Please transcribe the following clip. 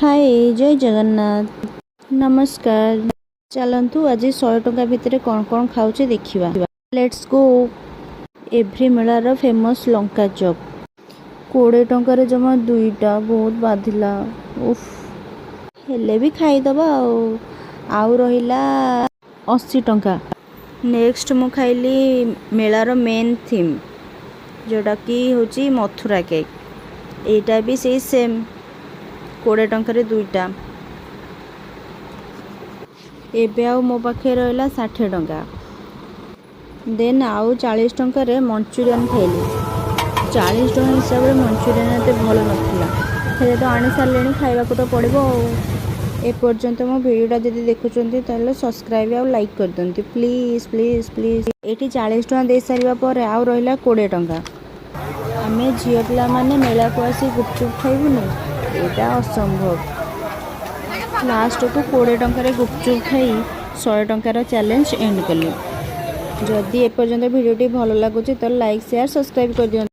ହାଏ, ଜୟ ଜଗନ୍ନାଥ, ନମସ୍କାର। ଚାଲନ୍ତୁ, ଆଜି 100 ଟଙ୍କା ଭିତରେ କ'ଣ କ'ଣ ଖାଉଛେ ଦେଖିବା। Let's go. Every ମେଳାର ଫେମସ୍ ଲଙ୍କା ଚପ୍। 20 ଟଙ୍କାରେ ଜମା ଦୁଇଟା। ବହୁତ ବାଧିଲା, ଉଫ୍। ହେଲେ ବି ଖାଇଦେବା। ଆଉ ରହିଲା 80 ଟଙ୍କା। ନେକ୍ସଟ ମୁଁ ଖାଇଲି ମେଳାର ମେନ୍ ଥିମ୍, ଯେଉଁଟାକି ହେଉଛି ମଥୁରା କେକ୍। ଏଇଟା ବି ସେଇ ସେମ୍ 20 ଟଙ୍କାରେ ଦୁଇଟା। ଏବେ ଆଉ ମୋ ପାଖରେ ରହିଲା 60 ଟଙ୍କା। ଦେନ୍ ଆଉ 40 ଟଙ୍କାରେ ମଞ୍ଚୁରିଆନ୍ ଖାଇଲି। 40 ଟଙ୍କା ହିସାବରେ ମଞ୍ଚୁରିଆନ୍ ଏତେ ଭଲ ନଥିଲା। ହେଲେ ତ ଆଣି ସାରିଲେଣି, ଖାଇବାକୁ ତ ପଡ଼ିବ। ଆଉ ଏପର୍ଯ୍ୟନ୍ତ ମୋ ଭିଡ଼ିଓଟା ଯଦି ଦେଖୁଛନ୍ତି, ତାହେଲେ ସବସ୍କ୍ରାଇବ୍ ଆଉ ଲାଇକ୍ କରିଦିଅନ୍ତୁ, ପ୍ଲିଜ୍, ପ୍ଲିଜ୍, ପ୍ଲିଜ୍। ଏଇଠି 40 ଟଙ୍କା ଦେଇସାରିବା ପରେ ଆଉ ରହିଲା 20 ଟଙ୍କା। ଆମେ ଝିଅ ପିଲାମାନେ ମେଳାକୁ ଆସି ଗୁପଚୁପ୍ ଖାଇବୁନି, ଏଇଟା ଅସମ୍ଭବ। ଲାଷ୍ଟକୁ 20 ଟଙ୍କାରେ ଗୁପଚୁପ୍ ଖାଇ 100 ଟଙ୍କାର ଚ୍ୟାଲେଞ୍ଜ ଏଣ୍ଡ କଲି। ଯଦି ଏପର୍ଯ୍ୟନ୍ତ ଭିଡ଼ିଓଟି ଭଲ ଲାଗୁଛି, ତ ଲାଇକ୍, ସେୟାର, ସବସ୍କ୍ରାଇବ୍ କରିଦିଅନ୍ତୁ।